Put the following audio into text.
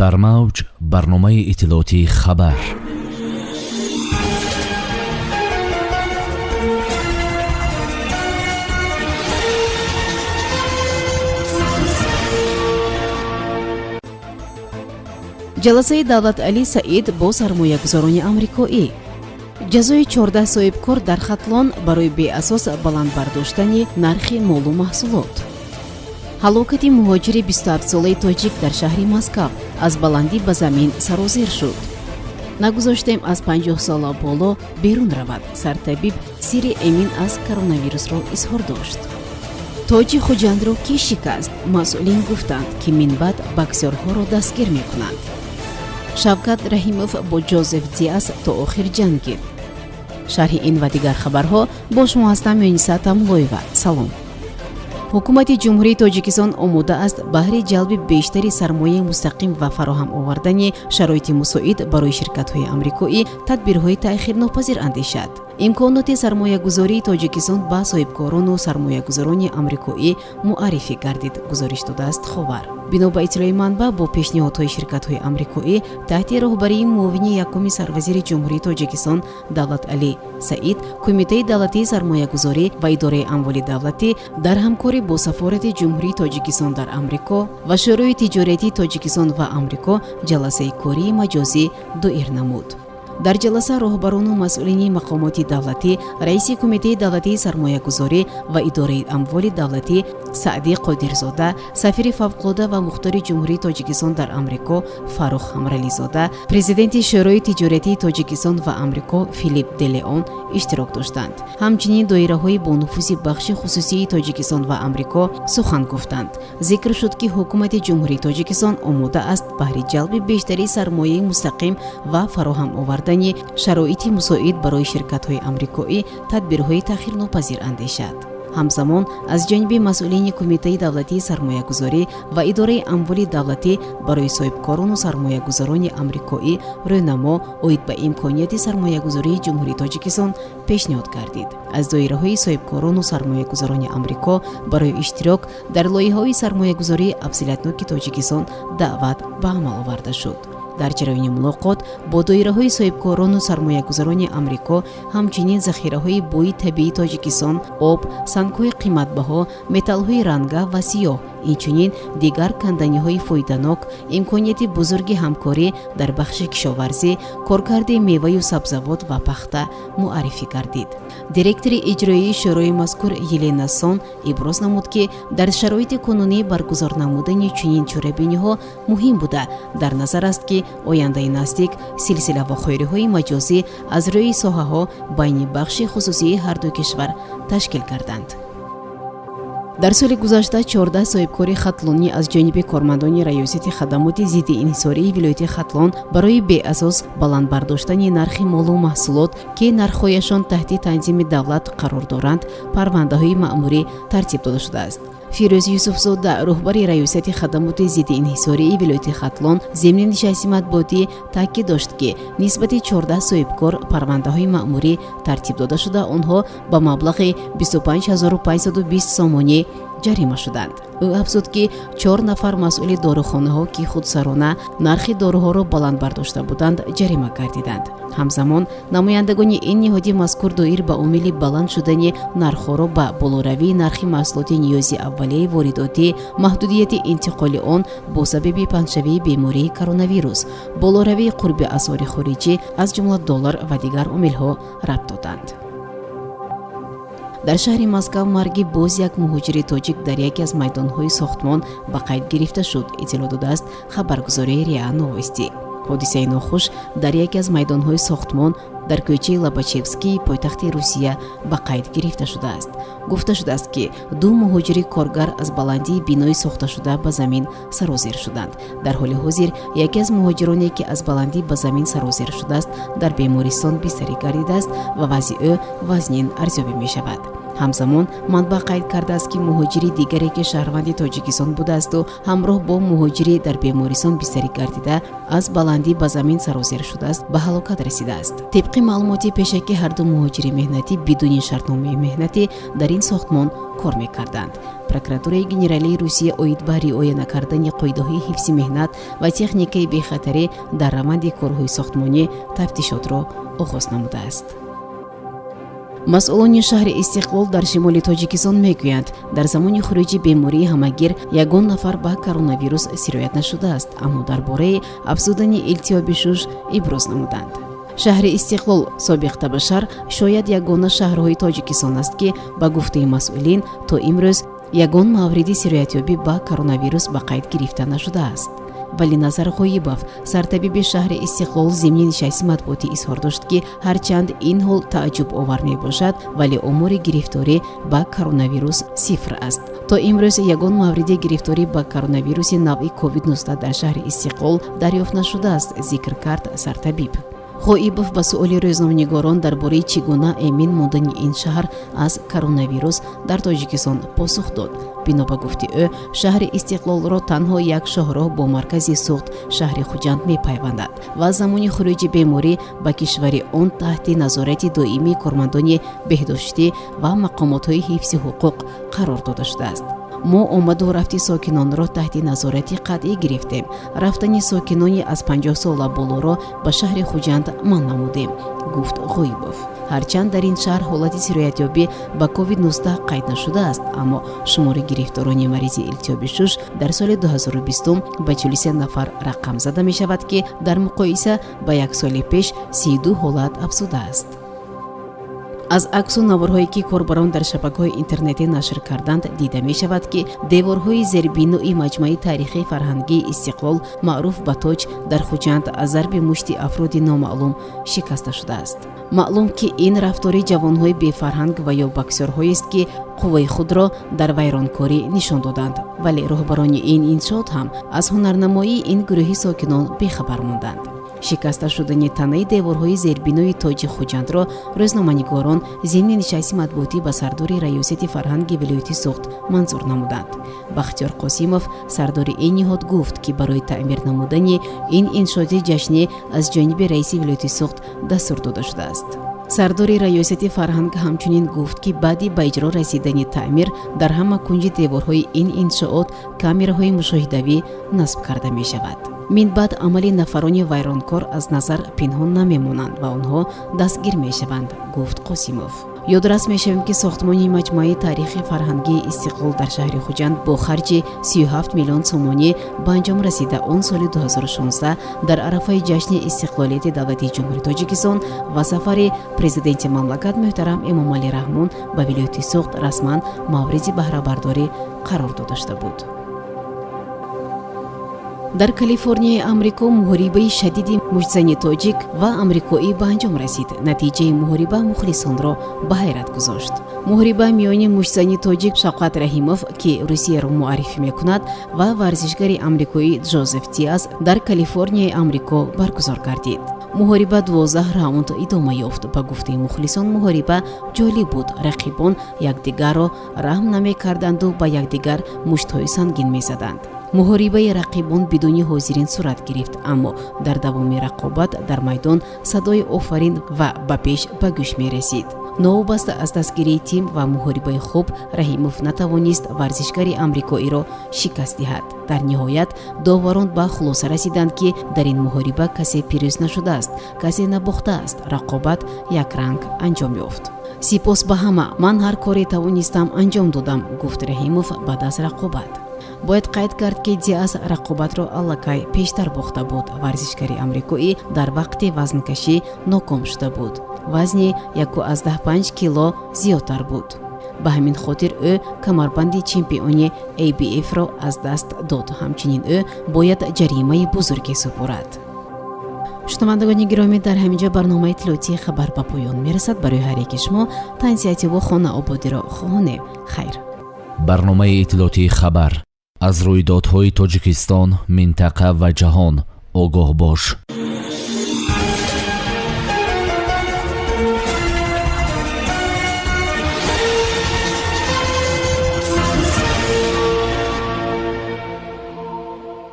Дар мавҷ барномаи иттилоотии «Хабар». Ҷаласаи Давлаталӣ Саид бо сармоягузорони амрикоӣ. Ҷазои 14 соҳибкор дар Хатлон барои беасос баланд бардоштани нархи молу маҳсулот. Ҳалокати муҳоҷири 27-солаи тоҷик дар шаҳри Москав, аз баландӣ ба замин сарозер шуд. Нагузоштем аз 50 сола боло берун равад. Сартабиб сирри эмин аз коронавирусро изҳор дошт. Тоҷи Хуҷандро кӣ шикаст? Масъулин гуфтанд, ки минбаъд боксёрҳоро дастгир мекунанд. Шавкат Раҳимов бо Ҷозеф Диас то охир ҷангид. Шарҳи ин ва дигар хабарҳо, бо шумо ҳастам Мюниса Тамлоева. Салом. Ҳукумати Ҷумҳурии Тоҷикистон омода аст баҳри ҷалби бештари сармояи мустақим ва фароҳам овардани шароити мусоид барои ширкатҳои амрикоӣ тадбирҳои таъхирнопазир андешад. Имконоти сармоягузории Тоҷикистон ба соҳибкорону сармоягузорони амрикоӣ муаррифӣ гардид, гузориш додааст «Ховар». Бино ба иттилои манбаъ, бо пешниҳодҳои ширкатҳои амрикоӣ таҳти роҳбарии муовини якуми сарвазири Ҷумҳурии Тоҷикистон Давлаталӣ Саид, Кумитаи давлатии сармоягузорӣ ва Идораи амволи давлатӣ дар ҳамкорӣ бо Сафорати Ҷумҳурии Тоҷикистон дар Амрико ва Шӯрои тиҷоратии Тоҷикистон ва Амрико ҷаласаи кории маҷозӣ доир намуд. Дар ҷаласа роҳбарону масъулини мақомоти давлатӣ, раиси Кумитаи давлатии сармоягузорӣ ва идораи амволи давлатӣ Саъдӣ Қодирзода, сафири фавқулода ва мухтори Ҷумҳурии Тоҷикистон дар Амрико Фаррух Ҳамрализода, президенти Шӯрои тиҷоратии Тоҷикистон ва Амрико Филипп Делеон иштирок доштанд. Ҳамчунин доираҳои бонуфузи бахши хусусии Тоҷикистон ва Амрико сухан гуфтанд. Зикр шуд, ки ҳукумати Ҷумҳурии Тоҷикистон омода аст баҳри ҷалби бештари сармояи мустақим ва фароҳам овардани шароити мусоид барои ширкатҳои амрикоӣ тадбирҳои таъхирнопазир андешад. Ҳамзамон, аз ҷониби масъулини Кумитаи давлатии сармоягузорӣ ва Идораи амволи давлатӣ барои соҳибкорону сармоягузорони амрикоӣ рӯйнамо оид ба имконияти сармоягузории Ҷумҳурии Тоҷикистон пешниҳод гардид. Аз доираҳои соҳибкорону сармоягузорони Амрико барои иштирок дар лоиҳаҳои сармоягузории афзалиятноки Тоҷикистон даъват ба амал оварда шуд. Дар ҷараёни мулоқот бо доираҳои соҳибкорону сармоягузорони Амрико ҳамчунин захираҳои бои табиии Тоҷикистон, об, сангҳои қиматбаҳо, металлҳои ранга ва сиёҳ, инчунин дигар канданиҳои фоиданок, имконияти бузурги ҳамкорӣ дар бахши кишоварзӣ, коркарди меваю сабзавот ва пахта муаррифӣ гардид. Директори иҷроии шӯрои мазкур Елена Сон иброз намуд, ки дар шароити кунунӣ баргузор намудани чунин чорабиниҳо муҳим буда, дар назар аст, ки ояндаи наздик силсила вохӯриҳои маҷозӣ аз рӯи соҳаҳо байни бахши хусусии ҳарду кишвар ташкил карданд. Дар соли гузашта 14 соҳибкори хатлонӣ аз ҷониби кормандони Раёсати хадамоти зидди инҳисории вилояти Хатлон барои беасос баланд бардоштани нархи молу маҳсулот, ки нархҳояшон таҳти танзими давлат қарор доранд, парвандаҳои маъмурӣ тартиб дода шудааст. Фирӯз Юсуфзода, роҳбари Раёсати хадамоти зидди инҳисории вилояти Хатлон, зимни нишасти матбуотӣ таъкид дошт, ки нисбати 14 соҳибкор парвандаҳои маъмурӣ тартиб дода шуда, онҳо ба маблағи 25 520 сомонӣ ҷарима шуданд. Ӯ афзуд, ки чор нафар масъули дорухонаҳо, ки худсарона нархи доруҳоро баланд бардошта буданд, ҷарима гардиданд. Ҳамзамон, намояндагони ин ниҳоди мазкур доир ба омили баланд шудани нархҳоро ба болоравии нархи маҳсулоти ниёзи аввалияи воридотӣ, маҳдудияти интиқоли он бо сабаби паҳншавии бемории коронавирус, болоравии қурби асъори хориҷӣ, аз ҷумла доллар, ва дигар омилҳо рабт доданд. Дар шаҳри Москав марги боз як муҳоҷири тоҷик дар яке аз майдонҳои сохтмон ба қайд гирифта шуд, иттилоъ додааст хабаргузории РИА Новости. Ҳодисаи нохуш дар яке аз майдонҳои сохтмон дар кӯчаи Лобачевскии пойтахти Русия ба қайд гирифта шудааст. Гуфта шудааст, ки ду муҳоҷири коргар аз баландии бинои сохташуда ба замин сарозер шуданд. Дар ҳоли ҳозир яке аз муҳоҷироне, ки аз баландӣ ба замин сарозер шудааст, дар бемористон бистарӣ гардидааст ва вазъи ӯ вазнин арзёбӣ мешавад. Ҳамзамон манбаъ қайд кардааст, ки муҳоҷири дигаре, ки шаҳрванди Тоҷикистон будаасту ҳамроҳ бо муҳоҷирӣ дар бемористон бистарӣ гардида, аз баландӣ ба замин сарозер шудааст, ба ҳалокат расидааст. Тибқи маълумоти пешакӣ, ҳарду муҳоҷири меҳнатӣ бидуни шартномаи меҳнатӣ дар ин сохтмон кор мекарданд. Прокуратураи генералии Русия оид ба риоя накардани қоидаҳои ҳифзи меҳнат ва техникаи бехатарӣ дар раванди корҳои сохтмонӣ тафтишотро оғоз намудааст. Масъулони шаҳри Истиқлол дар шимоли Тоҷикистон мегӯянд, дар замони хуруҷи бемории ҳамагир ягон нафар ба коронавирус сироят нашудааст, аммо дар бораи афзудани илтиҳоби шуш иброз намуданд. Шаҳри Истиқлол, собиқ Табашар, шояд ягона шаҳрҳои Тоҷикистон аст, ки ба гуфтаи масъулин то имрӯз ягон мавриди сироятёбӣ ба коронавирус ба қайд гирифта нашудааст. Валиназар Ғоибов, сартабиби шаҳри Истиқлол, зимни нишасти матбуотӣ изҳор дошт, ки ҳарчанд ин ҳол тааҷҷубовар мебошад, вале омори гирифторӣ ба коронавирус сифр аст. То имрӯз ягон мавриди гирифторӣ ба коронавируси навъи COVID-19 дар шаҳри Истиқлол дарёфт нашудааст, зикр кард сартабиб. Ғоибов ба суоли рӯзноманигорон дар бораи чӣ гуна эмин мондани ин шаҳр аз коронавирус дар Тоҷикистон посух дод. Бино ба гуфти ӯ, шаҳри Истиқлолро танҳо як шоҳроҳ бо маркази Суғд, шаҳри Хуҷанд, мепайвандад ва замони хуруҷи беморӣ ба кишвари он таҳти назорати доимии кормандони беҳдоштӣ ва мақомотҳои ҳифзи ҳуқуқ қарор дода шудааст. Мо омаду рафти сокинонро таҳти назорати қатъӣ гирифтем. Рафтани сокинони аз 50 сола болоро ба шаҳри Хуҷанд манъ намудем, гуфт Ғоибов. Ҳарчанд дар ин шаҳр ҳолати сироятёбӣ ба COVID-19 қайд нашудааст, аммо шумори гирифторони маризи илтиҳоби шуш дар соли 2020 ба 43 нафар рақам зада мешавад, ки дар муқоиса ба як соли пеш 32 ҳолат афзудааст. Аз аксу наворҳое, ки корбарон дар шабакаҳои интернетӣ нашр карданд, дида мешавад, ки деворҳои зербинои маҷмӯаи таърихии фарҳангии Истиқлол, маъруф ба Тоҷ, дар Хуҷанд аз зарби мушти афроди номаълум шикаста шудааст. Маълум, ки ин рафтори ҷавонҳои бефарҳанг ва ё боксёрҳоест, ки қувваи худро дар вайронкорӣ нишон доданд, вале роҳбарони ин иншоот ҳам аз ҳунарнамоии ин гурӯҳи сокинон бехабар монданд. Шикаста шудани танаи деворҳои зербинои Тоҷи Хуҷандро рӯзноманигорон зимни нишасти матбуотӣ ба сардори раёсати фарҳанги вилояти Суғд манзур намуданд. Бахтиёр Қосимов, сардори ин ниҳод, гуфт, ки барои таъмир намудани ин иншооти ҷашнӣ аз ҷониби раиси вилояти Суғд дастур дода шудааст. Сардори раёсати фарҳанг ҳамчунин гуфт, ки баъди ба иҷро расидани таъмир дар ҳама кунҷи деворҳои ин иншоот камераҳои мушоҳидавӣ насб карда мешавад. Минбаъд амали нафарони вайронкор аз назар пинҳон намемонанд ва онҳо дастгир мешаванд, гуфт Қосимов. Ёдрас мешавем, ки сохтмони маҷмӯаи таърихи фарҳангии Истиқлол дар шаҳри Хуҷанд бо харҷи 37 миллион сомонӣ ба анҷом расида, он соли 2016 дар арафаи ҷашни истиқлолияти давлатии Ҷумҳурии Тоҷикистон ва сафари президенти мамлакат муҳтарам Эмомалӣ Раҳмон ба вилояти Суғд расман мавриди баҳрабардорӣ қарор дода шуда буд. Дар Калифорнияи Амрико муҳорибаи шадиди муштзани тоҷик ва амрикоӣ ба анҷом расид. Натиҷаи муҳориба мухлисонро ба ҳайрат гузошт. Муҳориба миёни муштзани тоҷик Шавқат Раҳимов, ки Русияро муаррифӣ мекунад, ва варзишгари амрикоӣ Ҷозеф Диас дар Калифорнияи Амрико баргузор гардид. Муҳориба 12 раунд идома ёфт. Ба гуфтаи мухлисон, муҳориба ҷолиб буд. Рақибон якдигарро раҳм намекарданду ба якдигар муштҳои сангин мезаданд. Муҳорибаи рақибон бидуни ҳозирин сурат гирифт, аммо дар давоми рақобат дар майдон садои офарин ва ба пеш ба гӯш мерасид. Новобаста аз дастгирии тим ва муҳорибаи хуб, Раҳимов натавонист варзишгари амрикоиро шикаст диҳад. Дар ниҳоят доварон ба хулоса расиданд, ки дар ин муҳориба касе пирӯз нашудааст, касе набохтааст, рақобат якранг анҷом ёфт. Сипос ба ҳама, ман ҳар коре тавонистам анҷом додам, гуфт Раҳимов баъд аз рақобат. Бояд қайд кард, ки Диас рақобатро аллакай пештар бохта буд. Варзишгари амрикоӣ дар вақти вазнкашӣ ноком шуда буд, вазни 1,5 кило зиёдтар буд. Ба ҳамин хотир ӯ камарбанди чемпиони ABF-ро аз даст дод. Ҳамчунин ӯ бояд ҷаримаи бузурге супорад. Шунавандагони гиромӣ, дар ҳамин ҷо барномаи иттилоотии хабар ба поён мерасад. Барои ҳар яки шумо тансиҳативу хонаободиро хоҳонем. Хайр. Барномаи иттилоотии хабар: аз рӯйдодҳои Тоҷикистон, минтақа ва ҷаҳон огоҳ бош.